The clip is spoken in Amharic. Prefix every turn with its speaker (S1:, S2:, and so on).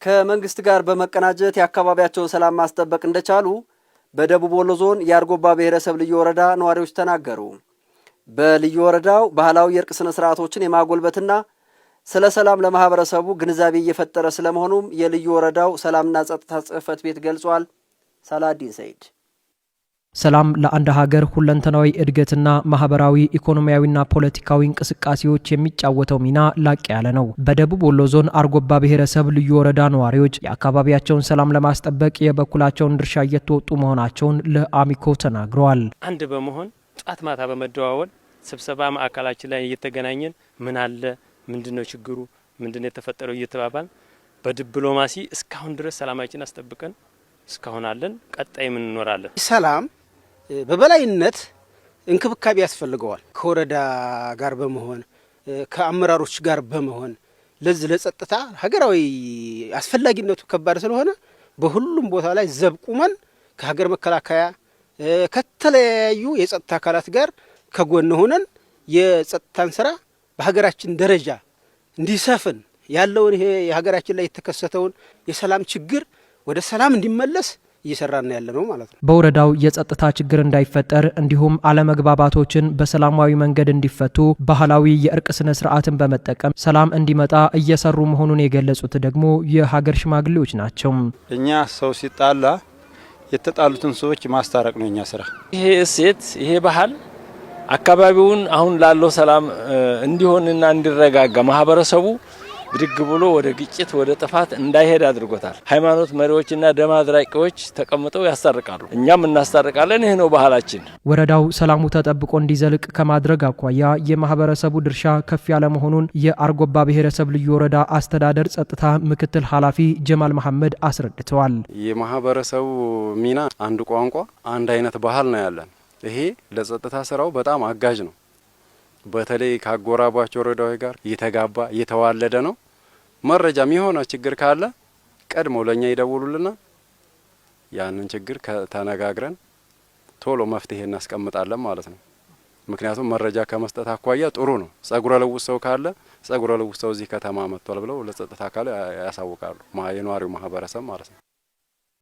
S1: ከመንግስት ጋር በመቀናጀት የአካባቢያቸውን ሰላም ማስጠበቅ እንደቻሉ በደቡብ ወሎ ዞን የአርጎባ ብሔረሰብ ልዩ ወረዳ ነዋሪዎች ተናገሩ። በልዩ ወረዳው ባህላዊ የእርቅ ስነ ስርዓቶችን የማጎልበትና ስለ ሰላም ለማህበረሰቡ ግንዛቤ እየፈጠረ ስለመሆኑም የልዩ ወረዳው ሰላምና ጸጥታ ጽሕፈት ቤት ገልጿል። ሳላዲን ሰይድ።
S2: ሰላም ለአንድ ሀገር ሁለንተናዊ እድገትና ማህበራዊ፣ ኢኮኖሚያዊና ፖለቲካዊ እንቅስቃሴዎች የሚጫወተው ሚና ላቅ ያለ ነው። በደቡብ ወሎ ዞን አርጎባ ብሔረሰብ ልዩ ወረዳ ነዋሪዎች የአካባቢያቸውን ሰላም ለማስጠበቅ የበኩላቸውን ድርሻ እየተወጡ መሆናቸውን ለአሚኮ ተናግረዋል።
S3: አንድ በመሆን ጧት ማታ በመደዋወል፣ ስብሰባ ማዕከላችን ላይ እየተገናኘን፣ ምን አለ፣ ምንድነው ችግሩ፣ ምንድነው የተፈጠረው እየተባባል በዲፕሎማሲ እስካሁን ድረስ ሰላማችን አስጠብቀን እስካሁን አለን። ቀጣይም እንኖራለን።
S4: ሰላም በበላይነት እንክብካቤ ያስፈልገዋል። ከወረዳ ጋር በመሆን፣ ከአመራሮች ጋር በመሆን፣ ለዚህ ለጸጥታ ሀገራዊ አስፈላጊነቱ ከባድ ስለሆነ በሁሉም ቦታ ላይ ዘብ ቁመን ከሀገር መከላከያ፣ ከተለያዩ የጸጥታ አካላት ጋር ከጎን ሆነን የጸጥታን ስራ በሀገራችን ደረጃ እንዲሰፍን፣ ያለውን ይሄ የሀገራችን ላይ የተከሰተውን የሰላም ችግር ወደ ሰላም እንዲመለስ እየሰራን ያለ ነው ማለት ነው።
S2: በወረዳው የጸጥታ ችግር እንዳይፈጠር እንዲሁም አለመግባባቶችን በሰላማዊ መንገድ እንዲፈቱ ባህላዊ የእርቅ ስነ ስርዓትን በመጠቀም ሰላም እንዲመጣ እየሰሩ መሆኑን የገለጹት ደግሞ የሀገር ሽማግሌዎች ናቸው።
S5: እኛ ሰው ሲጣላ የተጣሉትን ሰዎች ማስታረቅ ነው የኛ ስራ።
S6: ይሄ እሴት፣ ይሄ ባህል አካባቢውን አሁን ላለው ሰላም እንዲሆንና እንዲረጋጋ፣ ማህበረሰቡ ብድግ ብሎ ወደ ግጭት፣ ወደ ጥፋት እንዳይሄድ አድርጎታል። ሃይማኖት መሪዎችና ደም አድራቂዎች ተቀምጠው ያስታርቃሉ፣ እኛም እናስታርቃለን። ይህ ነው ባህላችን።
S2: ወረዳው ሰላሙ ተጠብቆ እንዲዘልቅ ከማድረግ አኳያ የማህበረሰቡ ድርሻ ከፍ ያለ መሆኑን የአርጎባ ብሔረሰብ ልዩ ወረዳ አስተዳደር ጸጥታ ምክትል ኃላፊ ጀማል መሐመድ አስረድተዋል።
S5: የማህበረሰቡ ሚና አንድ ቋንቋ፣ አንድ አይነት ባህል ነው ያለን። ይሄ ለጸጥታ ስራው በጣም አጋዥ ነው። በተለይ ከአጎራባች ወረዳዎች ጋር እየተጋባ እየተዋለደ ነው። መረጃም የሆነ ችግር ካለ ቀድመው ለእኛ ይደውሉልና ያንን ችግር ተነጋግረን ቶሎ መፍትሄ እናስቀምጣለን ማለት ነው። ምክንያቱም መረጃ ከመስጠት አኳያ ጥሩ ነው። ጸጉረ ልውጥ ሰው ካለ ጸጉረ ልውጥ ሰው እዚህ ከተማ መጥቷል ብለው ለጸጥታ አካል ያሳውቃሉ፣ የነዋሪው ማህበረሰብ ማለት ነው።